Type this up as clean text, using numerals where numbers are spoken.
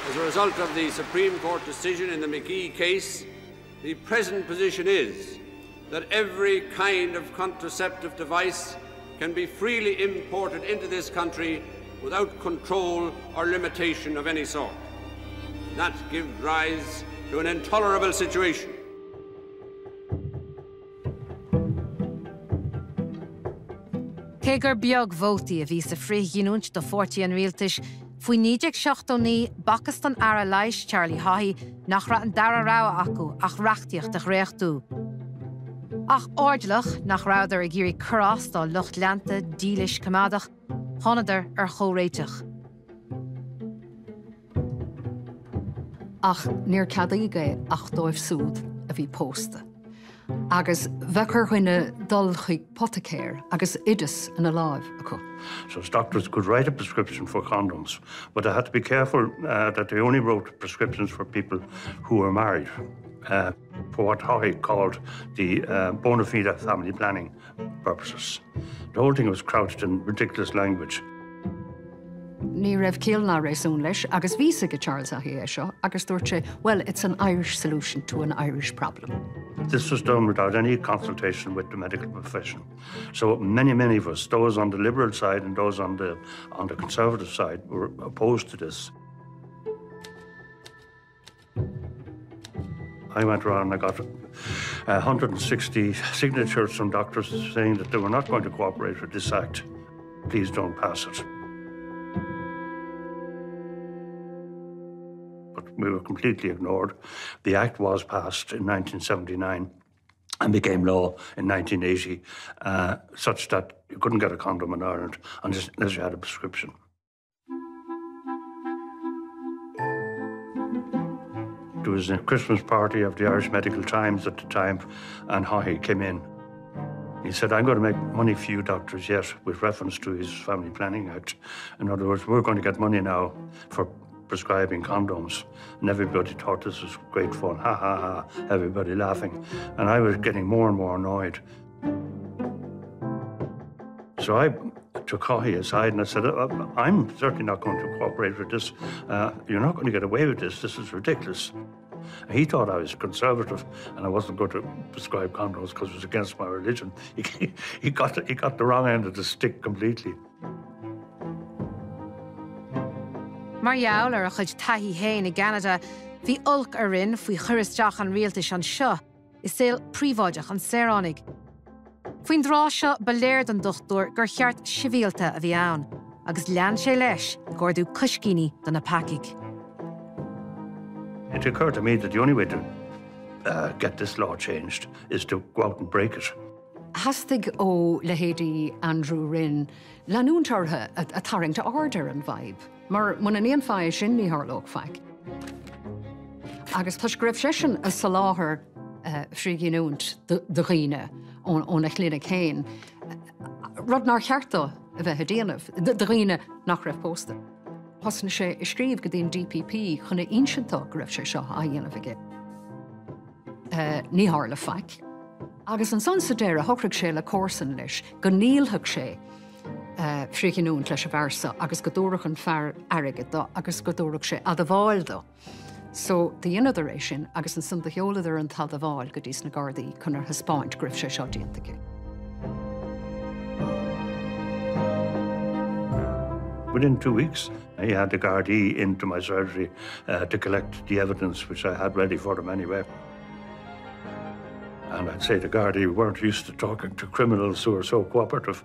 As a result of the Supreme Court decision in the McGee case, the present position is that every kind of contraceptive device can be freely imported into this country without control or limitation of any sort. That gives rise to an intolerable situation. Cé gur beag vótaí a bhí sa frithghiniúint do pháirtí an rialtais, faoi 1979 b'fhacthas don Aire Leighis Charlie Haughey nach raibh an dara rogha acu ach reachtaíocht a dhréachtú. Ach airdeallach nach rabhadar ag iarraidh cur as dá lucht leanta dílis coimeádach, thánadar ar chomhréiteach. Ach níor ceadaíodh é ach dóibh súd a bhí pósta. Agus bheadh ar dhuine dul chuig potaicéir agus oideas ina láimh acu. So doctors could write a prescription for condoms, but they had to be careful uh, that they only wrote prescriptions for people who were married. Uh, for what Haughey called the uh, bona fide family planning purposes. The whole thing was crouched in ridiculous language. Ní raibh ciall ná réasún leis agus bhí a fhios ag Charles Haughey é seo agus dúirt sé, well, it's an Irish solution to an Irish problem. This was done without any consultation with the medical profession. So many, many of us, those on the liberal side and those on the, on the conservative side, were opposed to this. I went around and I got 160 signatures from doctors saying that they were not going to cooperate with this act. Please don't pass it. But we were completely ignored. The act was passed in 1979 and became law in 1980, uh, such that you couldn't get a condom in Ireland unless you had a prescription. There was a Christmas party of the Irish Medical Times at the time, and Haughey came in. He said, I'm going to make money for you doctors yet, with reference to his Family Planning Act. In other words, we're going to get money now for prescribing condoms. And everybody thought this was great fun. Ha ha ha, everybody laughing. And I was getting more and more annoyed. So I took Haughey aside and I said, uh, I'm certainly not going to cooperate with this. Uh, you're not going to get away with this. This is ridiculous. And he thought I was conservative and I wasn't going to prescribe condoms because it was against my religion. He, he, got, he got the wrong end of the stick completely. Mar gheall ar a chuid taithí féin i gCeanada, bhí olc ar Rinn faoi chur isteach an rialtais anseo i saol príobháideach an tsaoránaigh. Faoin dtráth seo ba léir don dochtúir gur cheart sibhialta a bhí ann, agus lean sé leis ag ordú coiscíní do na peacaigh. It occurred to me that the only way to uh, get this law changed is to go out and break it. Theastaigh ó leithéidí Andrew Rinn leanúint orthu ag tarraingt aird ar an bhfadhb, mar muna ndéanfá é sin ní tharlódh faic. Agus toisc go raibh seisean ag soláthar frithghiniúint do dhaoine óna chlinic féin, rud nár cheart dó a bheith ag déanamh, do dhaoine nach raibh pósta. Thosnaigh sé ag scríobh go dtí an DPP chun a insint dó go raibh sé seo á dhéanamh aige. Ní tharla faic. Agus ansan sa deireadh shocraigh sé le comharsan leis go ndíolfadh sé frithghiniúint leis an bhfear so agus go dtabharfadh an fear airgead do agus go dtabharfadh sé admháil dó. So do dheineadar é sin agus ansan do sheoladar an t-admháil go dtí sna Gardaí chun a thaispeáint go raibh sé seo déanta aige. Within two weeks, he had the Gardaí into my surgery uh, to collect the evidence, which I had ready for them anyway. And I'd say the Gardaí weren't used to talking to criminals who are so cooperative.